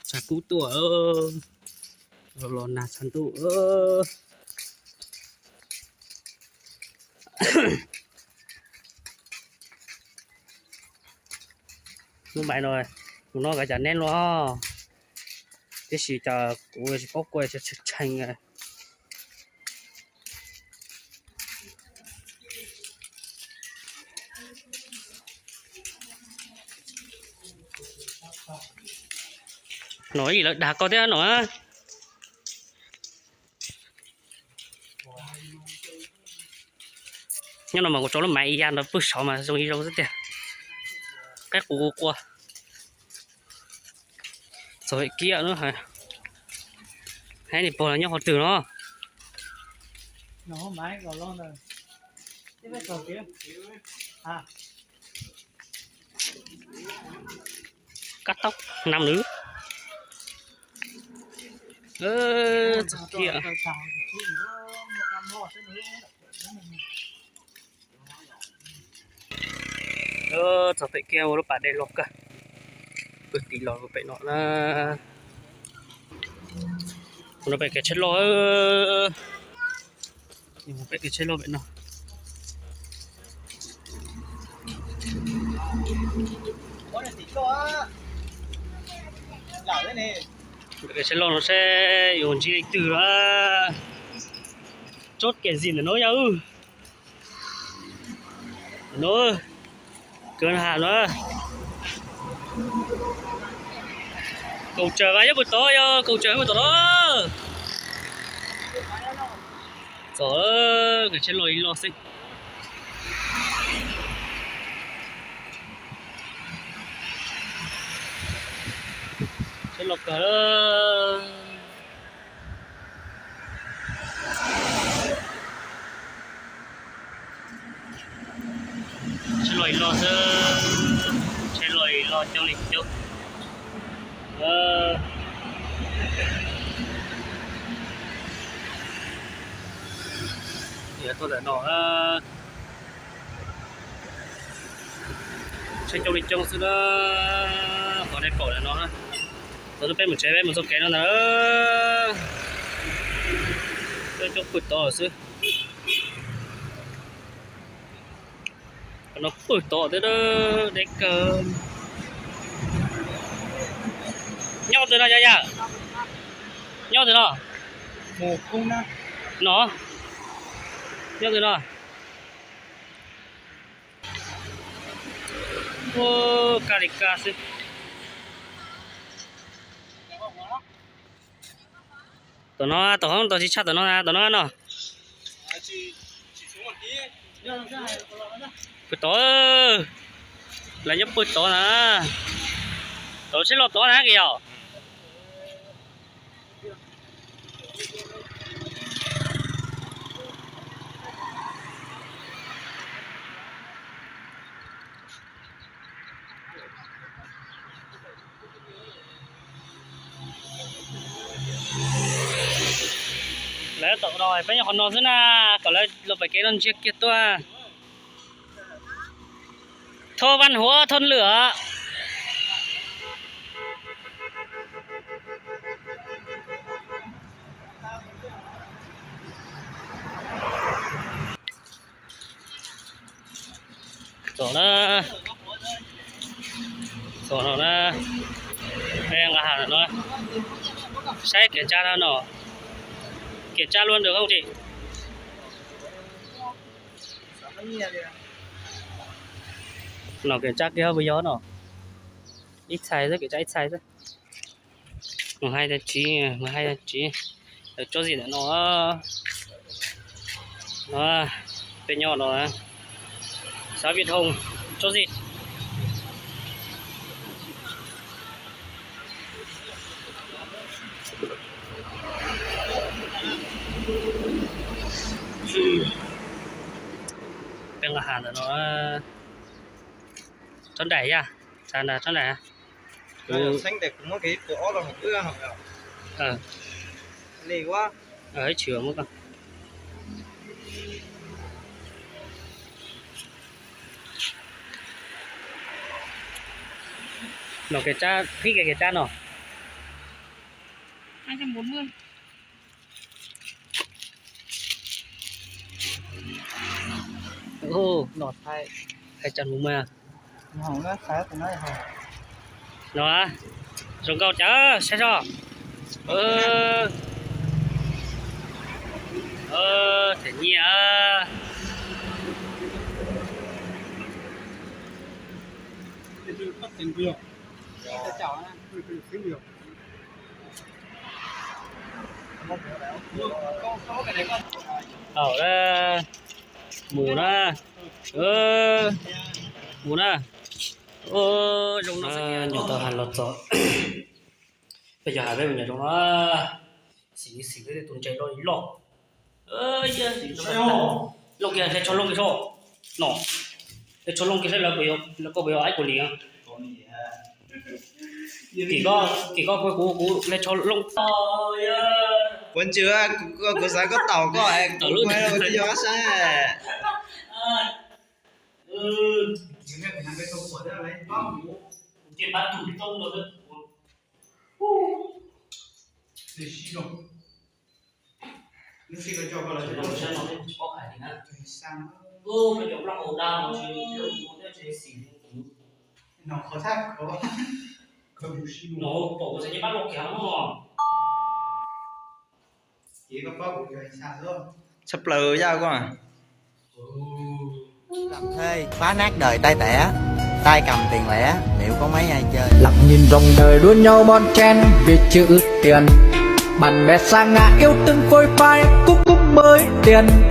Tshav kub tuaj, los los nag tshav ntuj. Hnub mais no, tus no kav tsam neb los, tiam sis cas kuv tsis paub kua tshee tshee. Nom ib lawv dag koj thiab nom. Nyob no mas kuv tso lub maiv ib yam no pwg saud mas zoo ib zoo xwb tiag. Qaib qus qua. Txog kiag no, hais nis pog los nyob qhov twg no. Kab taub nam nws. Txog kiag, txog pem kiag ua lub pas dej loj kawg. Pw tim los pem no na. Mus no pem kev tsheb loj. Pem kev tsheb loj pem no. Pem kev tsheb loj no seb yuav ntsib leej twg a. Chốt kiểm dịch ntawm no yog. No, kawg has no. Kaum tsawg vas nyob puag tod, yog kaum tsawg puag tod no. Txog, kev tsheb loj ib loj xwb. Tsheb loj kawg. Tsheb loj ib loj xwb, tsheb loj ib loj coob li coob. Yog tuaj ntawm no, tsheb coob li coob xwb na. Qhov nej pom ntawm no, thaum peb mus tsev peb mus txoj kev no ntag. Coob coob pwg tod xwb. Qhov no pwg tod thiab, deb kawg. Nyob twg no yog yawg? Nyob twg no? No, nyob twg no? Ua, kaj li kaj xwb. Tom no, tom hoob tau tsis tshaj tom no, tom no no. Pwg tod, lawv nyob pwg tod na. Tod tsheb loj tod na kiag yom. Lawv tom no peb nyob qhov no xwb na, kom lawv los pem kev no ntsia kiag tuaj. Thôn văn hóa thôn lửa. Txog na, txog no na, peb nqa hàng no, saib kiểm tra no, kiểm tra luôn được không chị? No kiểm tra kiag puas yog no, ib txhais xwb, kiểm tra ib txhais xwb. Mus hais tag tsis, mus hais tag tsis. Lawv tsob zim ntawm no, no, peb nyob no, xã Việt Hùng, tsob zim. Peb nqa hàng ntawm no, tsob nraim yog, tsob nraim. Ib tshwm muab koj. Nov kev tsab, qhib kev tsab no. Nov thaij, thaij tsab mus mas. No, zoo nkauj cas saib soj. Them nyiaj. Thaum na, mus na, mus na. Zoo no nyuam tau has los txog, peb cov hais peb mus nyuam zoo no, xim xim peb tus ntses loj li loj. Looj kiag, hle tsho looj kiag soj no, hle tsho looj kiag saib lawv puas yog, lawv koj puas yog aib kuv li. Kim koj, kim koj kuv, kuv hle tsho looj. Puas ntsws, kuv xav koj taum koj, kuv yog saib. Tshaj plaws yaj koj. Phá nát đời tai tẻ, tay cầm tiền lẻ, nếu có mấy ai chơi. Lặng nhìn dòng đời đua nhau bon chen vì chữ tiền. Bạn bè xa ngã yêu thương phôi phai cũng cũng bởi tiền.